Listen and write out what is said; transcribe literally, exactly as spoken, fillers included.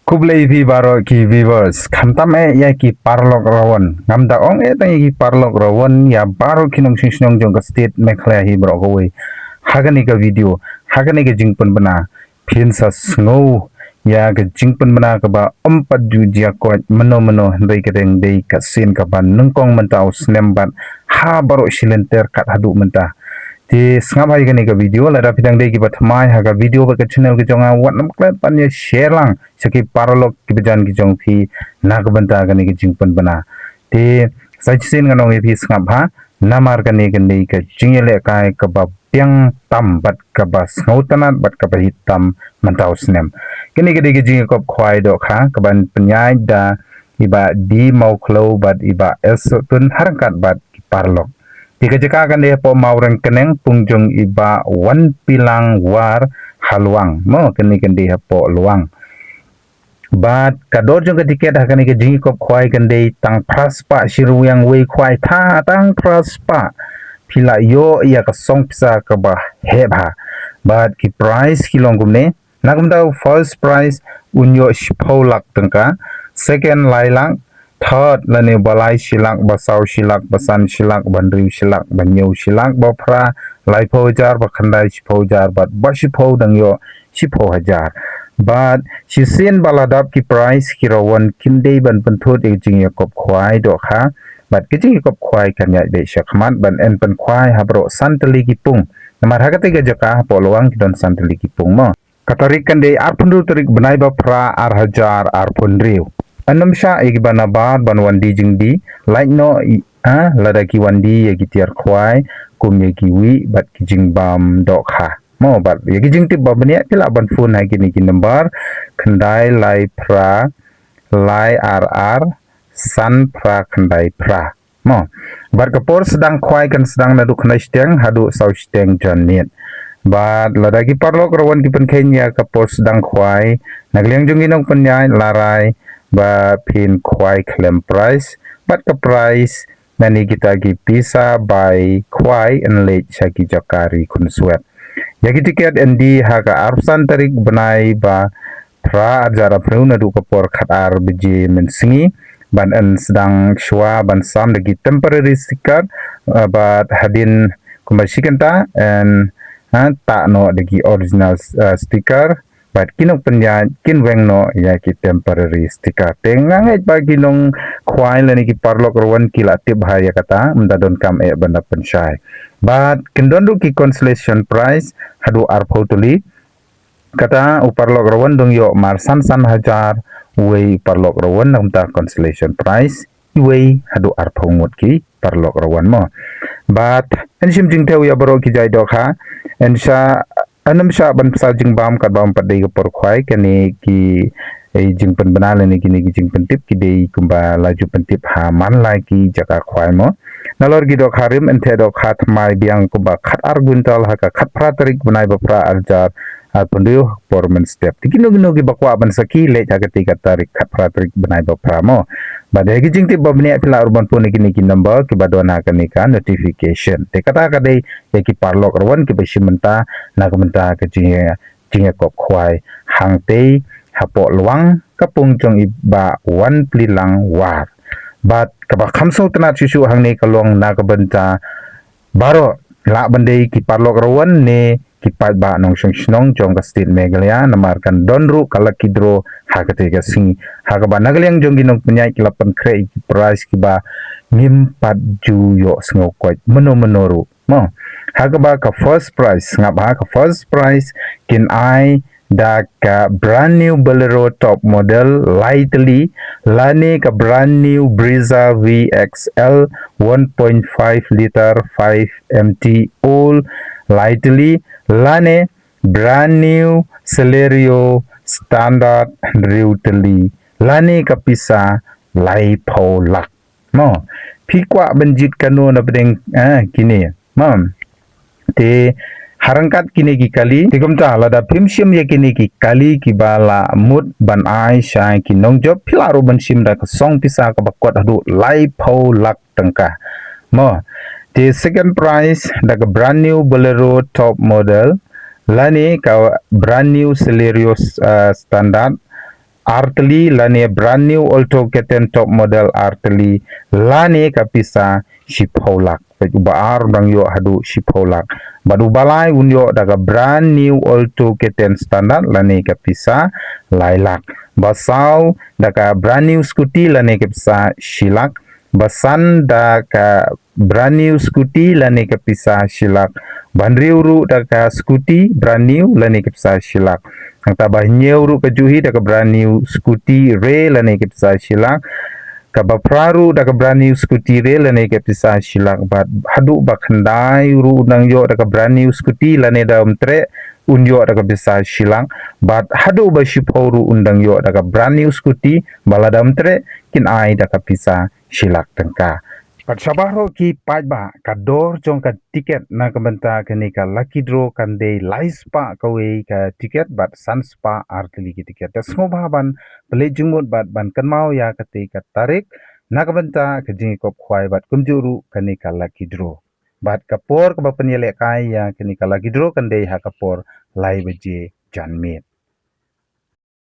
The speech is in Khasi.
Khublei phi baroh ki viewers. Khamtam eh ïa ki paralok rawon. Ngam da ong eh tang ïa ki paralok rawon, ïa baroh ki nongshong shnong jong ka state Meghalaya hi baroh kawei. Ha kane ka video, ha kane ka jingpynbna, phin sa sngew ïa ka jingpynbna kaba ym pat ju jia koit mynno mynno, hynrei ka dang dei ka sien kaba nyngkong mynta u snem bad ha baroh shilynter kat haduh mynta. Te sngap ha ïa kane ka video, lada phi dang dei kiba thymmai ha ka video bad ka channel ka jong nga, wat nym klet ban ïa share lang sha ki paralok kiba jan ki jong phi na ka bynta kane ka jingpynbna. Te sa shisien ngan ong ïa phi sngap ha, namar kane ka dei ka jingïalehkai kaba biang tam bad kaba sngewtynnat bad kaba hit tam mynta u snem. Kane ka dei ka jingïakop khwai dohkha kaban pynïaid da i Bah D Mawkhlew bad i Bah S Sotun, ha ryngkat bad ki paralok. Te ka jaka kan dei hapoh Mawryngkneng, pung jong i Bah Wanpilang War ha Lwang. Mo, kane kan dei hapoh Lwang. Bad ka dor jong ka tiket ha kane ka jingïakop khwai kan dei tang phra spah shi ryngwiang wei khwai, tha tang phra spah. Phi lah ïoh ïa ka song pisa kaba heh bha. Bad ki prize ki long kumne. Na ka bynta u first prize un ïoh shiphew lak tyngka, second lai lak, third lane ba lai shi lak, ba saw shi lak, ba san shi lak, ba hynriew shi lak, ba hynñiew shi lak, ba phra laiphew hajar, ba khyndai shiphew hajar, bad ba shiphew dang ïoh shiphew hajar. Bad shisien ba la dap ki prize, ki rawon kim dei ban pynthut ïa ka jingïakop khwai dohkha. Bad ka jingïakop khwai kan ïaid beit shakhmat ban yn pynkhwai ha baroh san tylli ki pung. Namar ha katei ka jaka hapoh Lwang ki don san tylli ki pung mo. Ka tarik kan dei arphew hynriew tarik bnai ba phra ar hajar arphew hynriew. Yn ym shah ïa kiba nabar ban wan die jingdie, lait noh ïa, ah, lada ki wan die ïa ki tiar khwai kum ïa kiwei bad ki jingbam dohkha. Mo, bad ïa ki jingtip ba bniah phi lah ban phone ha kine ki number, khyndai lai phra, lai ar ar, san phra khyndai phra. Mo. Bad ka por sdang khwai kan sdang naduh khyndai shiteng haduh saw shiteng janmiet. Bad lada ki paralok rawon ki pynkheiñ ïa ka por sdang khwai, na ka liang jong ki nongpynïaid la rai ba phin khwai khlem prize, bad ka prize lane kita ki pisa bai khwai yn leit sha ki jaka ri khunswet. Ïa ki tiket yn die ha ka arphew san tarik bnai ba phra ar hajar arphew hynriew naduh ka por khatar baje mynsngi, ban yn sdang shuwa ban sam da ki temporary sticker, eh, bad hadien kumba shi kynta yn, eh, tah noh da ki original, eh, sticker, bad ki nongpynïaid kin weng noh ïa ki temporary sticker. Te nga ngeit ba ki nongkhwai lane ki paralok rawon ki la tip bha ïa kata, ym da donkam eh ban da pynshai. Bad kin don ruh ki consolation prize haduh arphew tylli, kata u paralok rawon dang ïoh mar san san hajar, uwei u paralok rawon na ka bynta consolation prize, iwei haduh arphew ngut ki paralok rawon mo. Bad yn shim jingthew ïa baroh ki jait dohkha, yn shah, yn ym shah ban pynshai jingbam katba ym pat dei ka por khwai, kane ki, eh, jingpynbna lane kine ki jingpyntip ki dei kumba la ju pyntip ha man la ki jaka khwai mo. Nalor ki dohkha rim yn theh dohkha thymmai biang kumba khatar kwintal ha ka khatphra tarik bnai ba phra ar hajar arphew hynriew por mynstep. Te kino kino kiba kwah ban sakhi leit ha katei ka tarik khatphra tarik bnai ba phra mo. Bad ïa ki jingtip ba bniah phi lah ruh ban phone ïa kine ki number kiba don ha kane ka notification. Te kata ka dei ïa ki paralok rawon kiba shim bynta na ka bynta ka jingïa jingïakop khwai hangtei hapoh Lwang ka pung jong i Bah Wanpli Lang War. Bad kaba kham sngewtynnat shuh shuh hangne ka long na ka bynta baroh lah ban dei ki paralok rawon ne ki paidbah nongshong shnong jong ka state Meghalaya, namar kan don ruh ka lucky draw ha katei ka sngi, ha kaba na ka liang jong ki nongpynïaid ki la pynkhreh ïa ki prize kiba ngim pat ju ïohsngew koit mynno mynno ruh. Mo. Ha kaba ka first prize, sngap ha, ka first prize kin ai da ka brand new Bolero top model lai tylli, lane ka brand new Brezza V X L one point five liter five M T old lai tylli, lane brand new Celerio standard hynriew tylli, lane ka pisa laiphew lak. Mo, phi kwah ban jied kano na pdeng, eh, kine. Mo. Te ha ryngkat kine ki kali, te kumta lada phim shim ïa kine ki kali kiba la mut ban ai sha ki nongjop, phi lah ruh ban shim da ka song pisa kaba kot haduh laiphew lak tyngka. Mo. Te second prize da ka brand new Bolero top model, lane ka brand new Celerio, uh, standard, artylli lane brand new Alto K ten top model artylli lane ka pisa shiphew lak. Peit, uba ar u dang ïoh haduh shiphew lak. Bad uba lai un ïoh da ka brand new Alto K ten standard lane ka pisa lai lak. Ba saw da ka brand new scooty lane ka pisa shi lak. Ba san da ka brand new scooty lane ka pisa shi lak. Ba hynriew ruh da ka scooty brand new lane ka pisa shi lak. Nangta ba hynñiew ruh ka juhi da ka brand new scooty re lane ka pisa shi lak. Kaba phra ruh da ka brand new scooty re lane ka pisa shi lak. Bad haduh ba khyndai ruh un dang ïoh da ka brand new scooty lane da um treh un ïoh da ka pisa shi lak. Bad haduh ba shiphew ruh un dang ïoh da ka brand new scooty ba lada um treh kin ai da ka pisa shi lak tyngka. Bad shabar ruh ki paidbah, ka dor jong ka tiket na ka bynta kane ka lucky draw kan dei lai spah kawei ka tiket bad san spah artylli ki tiket. Te sngewbha ban pynleit jingmut bad ban kynmaw ïa kata ka tarik na ka bynta ka jingïakop khwai bad kumjuh ruh kane ka lucky draw. Bad ka por kaba pynïalehkai ïa kane ka lucky draw kan dei ha ka por lai baje janmiet.